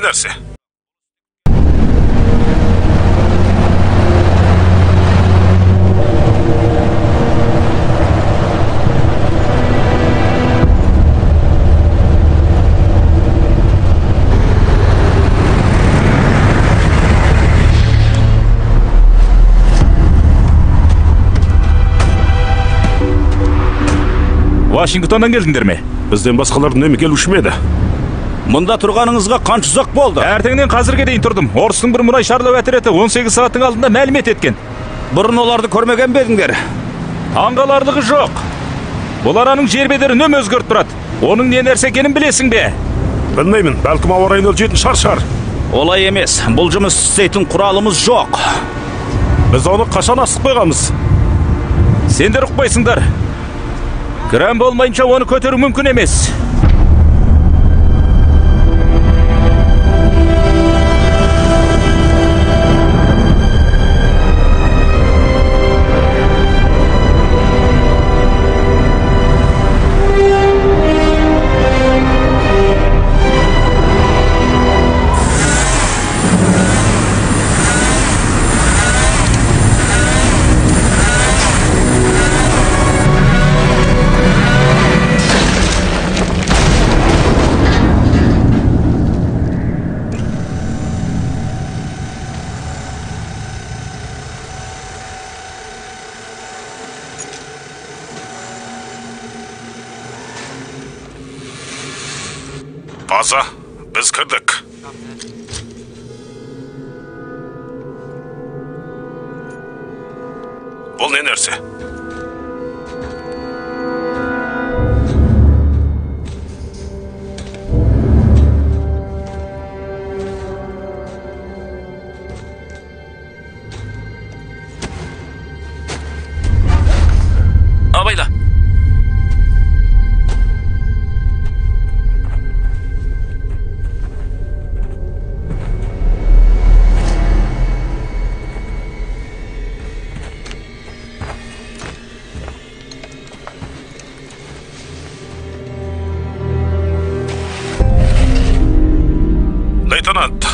не нәрсе? Вашингтоннан келдіңдер ме? Бізден басқалар үнемі келуші ме еді? Мұнда тұрғаныңызға қанша ұзақ болды? Ертеңнен қазірге дейін тұрдым. Орыстың бір мұнай шарлау отряды 18 сағаттың алдында мәлімет еткен. Бұрын оларды көрмеген бе едіңдер? Таңғаларлығы жоқ. Бұл араның жер бедері үнемі өзгеріп тұрады. Оның не нәрсе екенін білесің бе? Білмеймін, бәлкім ауа райын өлшейтін шар шығар. Олай емес, бұл жұмыс істейтін құралымыз жоқ. Біз оны қашан асып қойғанбыз? Сендер ұқпайсыңдар. Кран болмайынша оны көтеру мүмкін емес. База, біз кірдік. Бұл не нәрсе? Абайла. Лейтенант,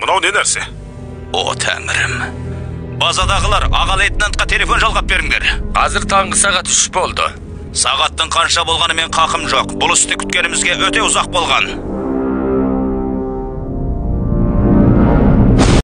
мынау не нәрсе? О, тәңірім. Базадағылар аға лейтенантқа телефон жалғап беріңдер. Қазір таңғы сағат 3 болды. Сағаттың қанша болғанымен қақым жоқ. Бұл істі күткенімізге өте ұзақ болған.